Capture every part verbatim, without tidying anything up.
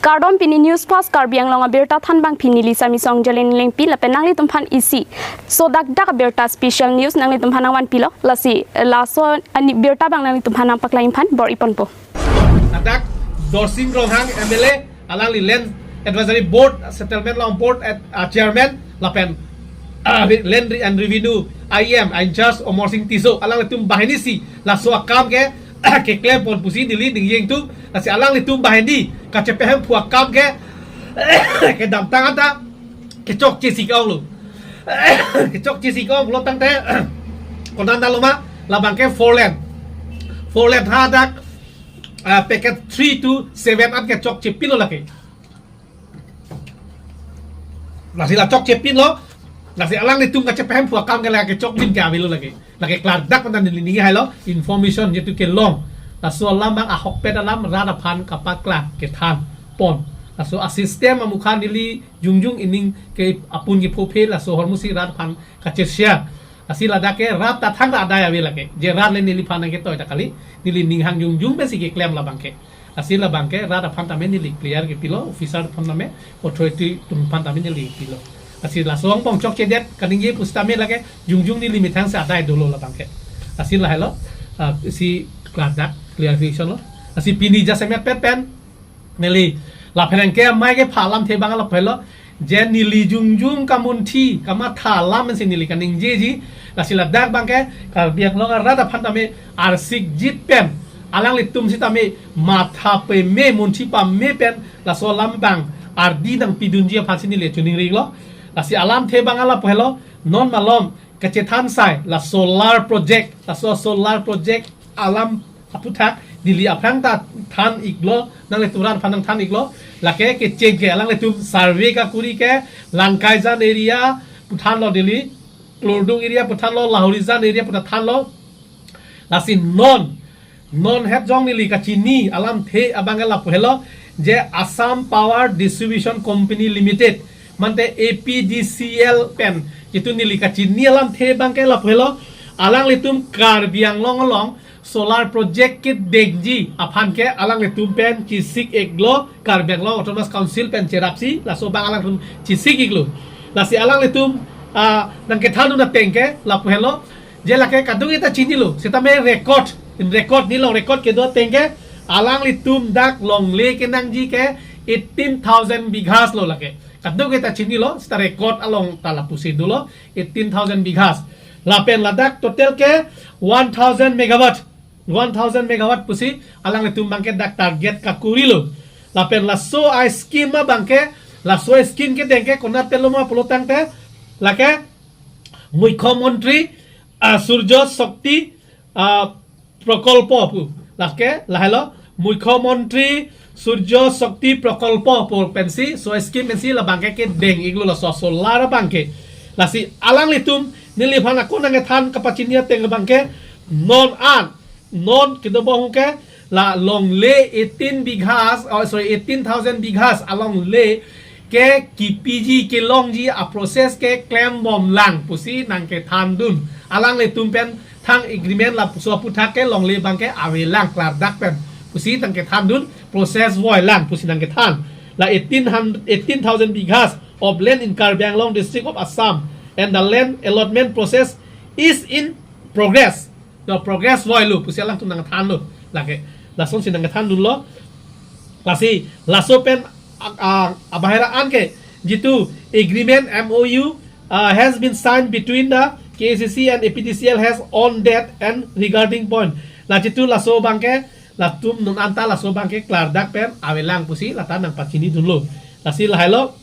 Kardom, pini News Fast Karbi Anglong abirta thanbang pini Lisa Misong Jalen Lengpi lapen nanglitumphan isi so dak dak abirta special news nanglitumphan nangvanpilo. Lasi laso ani birta abang nanglitumphan nangpaklangphan bor-iponpo. Ladak Dorsing Ronghang M L A, alangli Land Advisory Board, Settlement Long Board at, uh, Chairman, lapen, uh, Land Re- and Revenue I E M, in charge Omor Sing Tisso, alanglitum banghini si laso akam ke keklempon pusi neli ningjeng tu, lasi alanglitum banghini kachepahemphu akam ke kedamtang anta kechokche si ke-onglo. Kechokche si ke-onglo tangte konat naloma labang ke four lane. Four lane hadak, ah, package three to seven an kechokche pinlo lake. Lasi la chokche pinlo, lasi alanglitum kachepahemphu akam ke lake chok din ke avelo lake. Lake klardak pen neli ningje hailo, information jitu kelong. Laso alam abang ahokpet alam rat aphan kapaklang kethanpon. Laso asystem amukha neli jongjong ining ke apun kephophe laso ahormu si rat aphan kacheshare. Lasi ladak ke rat ta thangta adai ave lake. Je rat le neliphan nangketoi ta kali. Neli ning hang jongjong pensi keklem labang ke. Lasi labang ke rat aphan tame neli clear kepilo, officer aphan tame, authority atum aphan tame neli pilo. Lasi laso angbong chokchedet kaningje pusitame lake jongjong neli methang si adai dolo labang ke. Lasi lahelo, ah, si klardak clarification lo. Lasi pini jasemet pet pen neli laphereng ke amei kepha alamthe abang lapu helo, je neli jongjong kamunthi kamatha alam si neli kaningjeji. Lasi ladak abang ke Karbi Anglong arat aphan tame arsik jit pen, alanglitum sitame matha peme munthi pame pen laso alam abang ardi nangpidunji aphan si neli chuning ri lo. Lasi alamthe abang lapu helo, non malom kachethan sai la solar project, laso solar project alam aphuthak neli aphrang ta than iklo, nanglitum rat aphan nangthan iklo. Lake kecheng ke alanglitum survey kakuri ke Langkaijan area pu thanlo, neli Klurdung area pu thanlo, Lahorijan area pu ta thanlo. Lasi non, non het jong neli kachini alamthe abang lapu helo, je Assam Power Distribution Company Limited, mate A P D C L pen, jitu neli kachini alamthe abang ke lapu helo, alanglitum Karbi Anglong along solar project kedengji aphan ke alanglitum pen chesik iklo, Karbi Anglong Autonomous Council pen cherapsi laso abang alanglitum chesik iklo. Lasi alanglitum, ah, nangkethandun ateng ke lapu helo, je lake kadokave ta chinilo, sitame record, in record neli along record kedo ateng ke, alanglitum dak longle kenangji ke eighteen thousand bighas lo lake. Kadokave ta chinilo, sita record along ta lapusi dolo, eighteen thousand bighas. Lapen ladak total ke one thousand megawatt, one thousand megawatt pusi alanglitum abang ke dak target kakurilo. Lapen laso a-scheme abang ke, laso a-scheme kedeng ke konat pen lo ma pulo tangte, lake Mukhyamantri, ah, Surya Shakti, ah, Prakalpo pu. Lake lahelo Mukhyamantri Surya Shakti Prakalpo pu pensi, so scheme pensi labang ke kedeng iklo laso solar abang ke. Lasi alanglitum neliphan ako nangkethan kapachini ateng abang ke, non an, non kedo abang ke, la longle eighteen bighas, oh, sorry, eighteen thousand bighas alongle ke kipiji kelongji a-process ke klembomlang pusi nangkethandun. Alanglitum pen thang agreement laso aphuthak ke longle abang ke avelang klardak pen pusi nangkethandun, process voilang pusi nangkethan. La eighteen hundred, eighteen thousand bighas of land in Karbi Anglong district of Assam and the land allotment process is in progress. The progress voilo pusi alangtum nangthanlo. Lake lasonsi nangthandunlo. Lasi laso pen a, a, abahera an ke jitu agreement, M O U, uh, has been signed between the K A C C and A P D C L has on that and regarding point. La jitu laso abang ke, latum non anta laso abang ke klardak pen avelang pusi lata nangpachinidunlo. Lasi lahelo,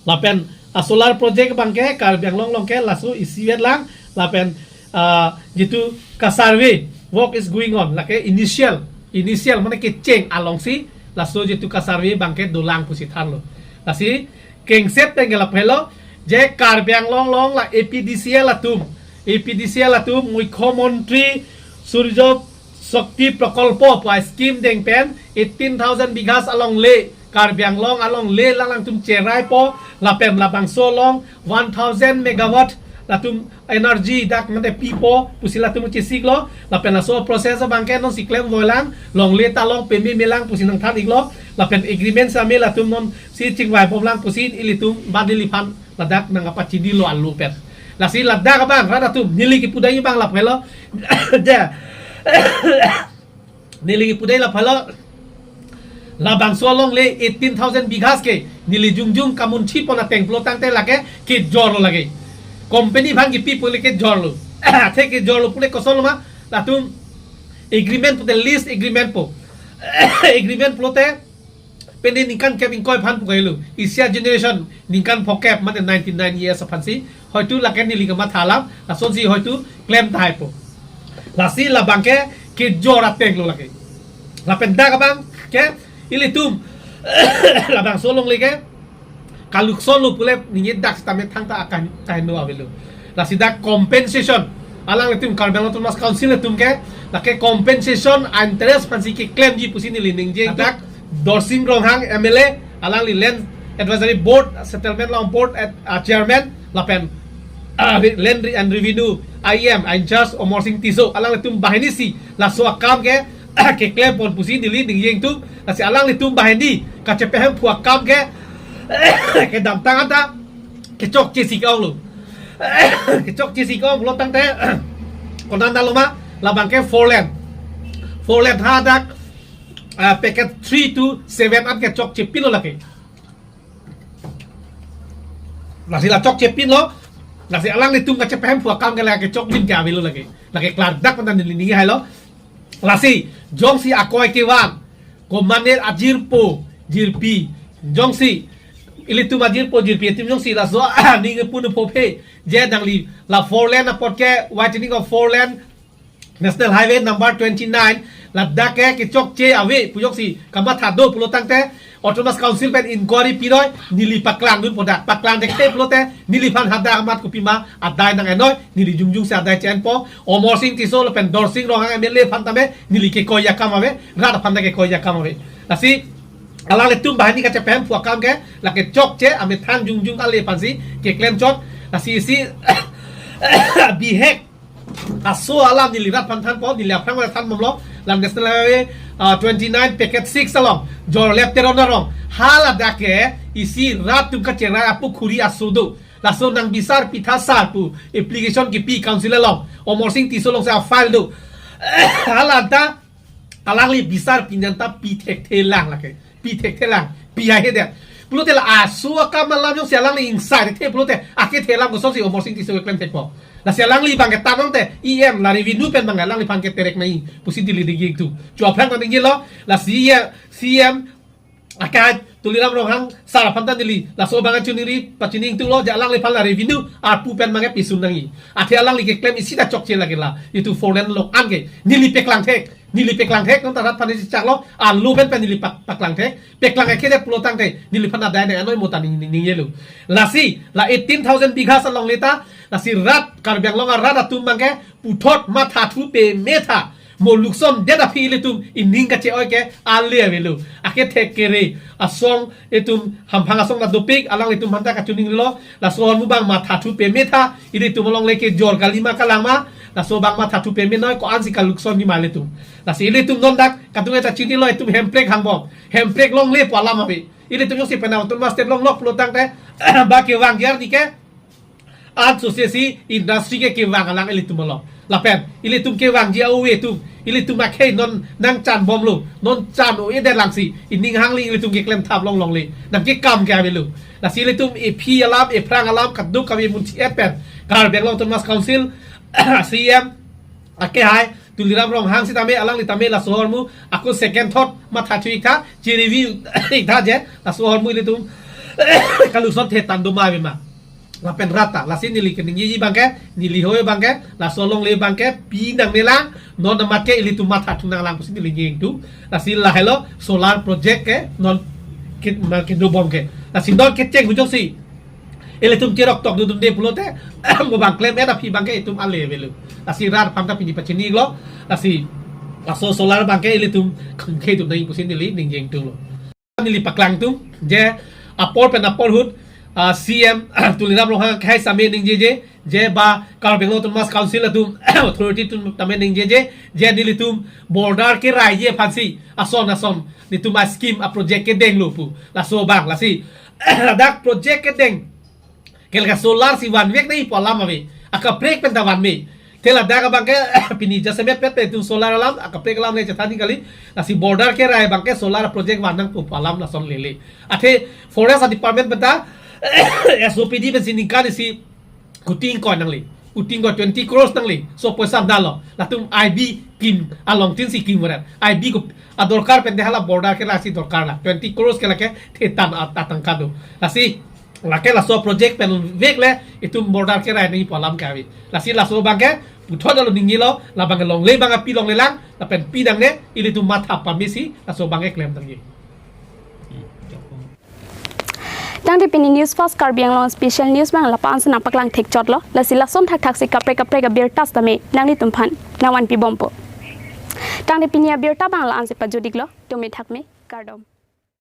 lapen a-solar project abang ke Karbi Anglong along ke laso isivet lang, lapen, ah, jitu ka-survey work is going on, lake initial, initial mane kecheng alongsi laso jitu ka-survey abang ke dolang pusi thanlo. Lasi kengset pen ke lapu helo, je Karbi Anglong along la A P D C L atum, A P D C L atum Mukhyamantri Surya Shakti Prakalpo pu a-scheme deng pen eighteen thousand bighas alongle, Karbi Anglong alongle alangtum cheraipo, lapen labangso along one thousand megawatt latum energy dak mate pipo pusi latum chesik lo, lapen laso process abangke non si klem voilang, longle ta long peme melang pusi nangthan iklo, lapen agreement same latum non si chingvai bomlang pusi ilitum badi liphan ladak nangkapachini lo alu pen. Lasi ladak abang rat atum neli kipudai abang laphelo. Ja. Neli kipudai laphelo. Labangso alongle eighteen thousand bighas ke neli jongjong kamunthi pon ateng pulo tangte lake kejor lo lake. Company aphan kipi pule kejor lo. Athe kejor lo pule koson lo ma, latum agreement pute lease agreement po. Agreement pulote pene ningkan kep ingkoi aphan pu kailo. Isi a generation ningkan phokep mate ninety nine years aphansi. Hoitu lake neli kamatha alam, lasonsi hoitu klem tahai po. Lasi labangke kejor ateng lo lake. Lapen dak abangke ilitum labangso alongle ke kalukson lo pule ningje dak sitame thangta akan kaheno avelo. Lasi dak compensation, alanglitum Karbi Anglong Autonomous Council atum ke lake compensation interest aphansi keklemji pusi neli ningje. Dak Dorsing Ronghang M L A, alangli Land Advisory Board, Settlement Law Board at, uh, Chairman, lapen, uh, Land Re- and Revenue I E M, in charge Omor Sing Tisso, alanglitum banghini si laso akam ke keklem pon pusi neli ningje ingtung. Lasi alanglitum banghini kachepehemphu akam ke kedamtang anta kechokche si ke-ong lo. Kechokche si ke-ong lo tangte konat anta lo ma, labangke four lane. Four lane hadak, ah, package three to seven an kechokche pin lo lake. Lasi la chokche pin lo. Lasi alanglitum kachepehemphu akam ke lake chok pin ke avelo lake. Lake klardak anta neli ningje hailo. Lasi jongsi akoi kevang, komatne ajirpo jirpi, jongsi ilitum ajirpo jirpi atum jongsi laso aning punu phophe, je nangli la four lane apot ke widening of four lane National Highway number twenty nine ladak ke kechokche ave pu jongsi kamatha do pulo tangte Autonomous Council pen inquiry pinoi, neli paklangdun po dak. Paklang thekthe pulote neliphan hadak amat kopima adai nang-enoi, neli jongjong si adai che-enpo. Omor Sing Tisso lapen Dorsing Ronghang M L A aphan tame neli kekoi akam ave, rat aphan ta kekoi akam ave. Lasi alanglitum banghini kachepehemphu akam ke lake chokche amethang jongjong ale aphansi keklem chot. Lasi isi bihek aso alam neli rat aphan thanpo, neli aphrang rat than bomlo. La National Highway, ah, twenty nine package six along Jorlep Teron arong haladak ke isi rat atum kacherai apukhuri aso do. Laso nang bisar pitha sar pu application kipi council along, Omor Sing Tisso alongsi a-file do. Hala anta alangli bisar pi nang ta pi thekthe lang lake. Pi thekthe lang. Pi ahe det. Pulote la aso akam alam jongsi alangli ingsai thekthe pulote akethe alam kosonsi Omor Sing Tisso keklem thekpo. Lasi alangli abangke tanong te E M la revenue pen abangke alangliphan keterek nai pusi neli ningje ingtung. Cho aphrang ta ningjelo, la C E M, C E M akai Tuliram Ronghang sar aphan ta neli laso abang kachiningri pachini ingtung lo, je alangliphan la revenue arpu pen abangke pisun nangji. Athe alangli keklem isi ta chokche lake la. Itum four lane along anke neli paklang thek. Neli paklang thek, non ta rat aphan isi chaklo, alu pen pen neli pak- paklang thek. Paklang akhede pulo tangte neliphan adai nang-enoi mo ta ning ning ningjelo. Lasi la eighteen thousand bighas alongle ta, lasi rat Karbi Anglong arat atum abangke puthot mathathu peme tha. Mo lukson det aphi ilitum ining kache-oi ke ale avelo. Akethek kere asong itum hamphang asong ta dopik, alanglitum aphan ta kachiningri lo. Laso ahormu abang mathathu peme tha, ilitum alongle kejor kali ma kalang ma, laso abang mathathu peme noi, ko-ansi kalukson ji ma ilitum. Lasi ilitum non dak kadung eta chinilo, itum Hemprek hangbom. Hemprek longle pu alam ave. Ilitum jongsi penang Autonomous State longlok pulo tangte ba kevangji arni ke an sose si industry ke kevang alang ilitum along. Lapen ilitum kevangji a-ove atum, ilitum akhei non nangchan bomlo, non chan o-edet langsi ining hangli ilitum keklem thap long longle. Nangkekam ke avelo. Lasi ilitum ephi alam, ephrang alam kadokave munthi-et pen Karbi Anglong Autonomous Council C E M akehai Tuliram Ronghang sitame, alangli tame laso ahormu ako second thought mathathu ik tha, chi-review ik tha je laso ahormu ilitum kalukson the tando ma ave ma. Lapen rat ta, lasi neli keningjeji abangke, neli hoi abangke, laso alongle abangke pi nangne lang, non amat ke ilitum mathathu nanglang pusi neli ningje ingtung. Lasi lahelo solar project ke non ke ma kedobom ke. Lasi non kecheng hu jongsi ilitum cherok tok dudunde pulote mo abang klem-et aphi abangke itum ale avelo. Lasi rat aphan ta pini pachini lo. Lasi laso solar abangke ilitum khengkhe itum nai pusi neli ningje ingtung lo. Neli paklang tung je apor pen apor ahut, ah, C E M Tuliram Ronghang akhei same ningjeje, Je ba Karbi Anglong Autonomous Council atum authority atum tame ningjeje, je nelitum border keraiji aphansi ason ason nelitum a-scheme a-project kedenglo pu laso abang. Lasi ladak project kedeng ke lake solar si vanvek nangji pu alam ave. Akaprek pen ta vanme. Te ladak abang ke pini jasemet pet pen itum solar alam, akaprek alam le chethan nangji kali. Lasi border kerai abang ke solar project van nangpo pu alam lason lele. Athe forest department pen ta S O P D pensi ningkan isi kuti ingkoi nangle. Kuti ingkoi twenty crores nangle. So poisa dalo. Latum I B kim along tin si kim varet. I B ko adorkar pen de hala border keraisi dorkar la. Twenty crores ke lake thetan at-, atangka do. Lasi lake laso project pen vek le itum border kerai nangji pu alam ke ave. Lasi laso abang ke puthot alo ningjelo, labang ke longle abang api longlelang, lapen pi nangne, ilitum matha pamesi laso abang ke klem nangji. Tangte pini News Fast Karbi Anglong Special News abang la-an si nangpaklang thekchotlo, lasi lason thakthak si kaprek kaprek abirta sitame nanglitumphan nangvanpi bompo. Tangte pini abirta abang la-an si pajut-iklo, tumi thakme, kardom.